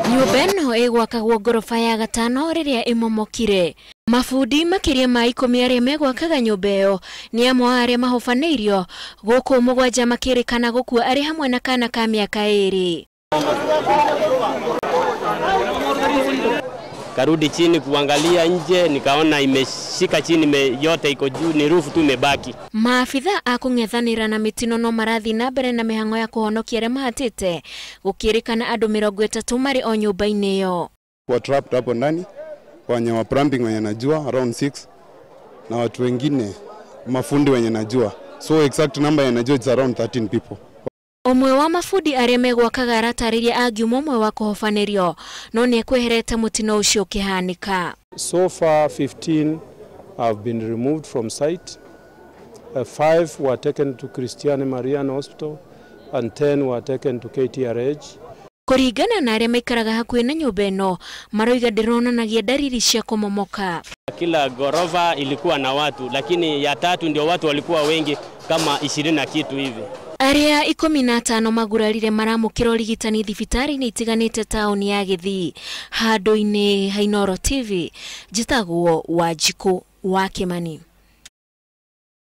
Nyũmba ĩno ĩgwakagwo ngoroba ya gatano rĩrĩa ĩmomokire. Mabundi makĩria ma 10 arĩa megwakaga nyũmba ĩyo nĩ amwe a arĩa mahobanĩirio gũkũ 7 makĩrĩkana gũkua arĩ hamwe na kana ka mĩaka 2. Karudi chini kuangalia nje nikaona imeshika chini yote iko juu, ni roof tu imebaki. Maabitha a kũng'ethanĩra na mĩtino no marathiĩ na mbere na mĩhang'o ya kũhonokia arĩa mahatĩte gũkĩrĩkana andũ 30 marĩ o nyũmba-inĩ ĩyo. Wa trapped hapo ndani wenye wa plumbing wenye najua around 6 na watu wengine mafundi wenye najua, so exact number yenye najua it's around 13 people. Ũmwe wa mabundi arĩa megwakaga aratarĩria angiuma ũmwe wa kũhobanĩrio no nĩekweherete mũtino ũcio ũkĩhanĩka. So far 15 have been removed from site. 5 were taken to Christiane Marian Hospital and 10 were taken to KTRH. Kũringana na arĩa maikaraga hakuhĩ na nyũmba ĩno maroiga ndĩronanagia dalili cia kũmomoka. Kila gorofa ilikuwa na watu, lakini ya tatu ndio watu walikuwa wengi kama 20 na kitu hivi. Arĩa 15 magurarire maramũkĩra ũrigitani thibitarĩ-inĩ itiganĩte taũni ya Gĩthii. Handũ-inĩ ha Inooro TV, njĩtagwo Wanjikũ wa Kĩmani.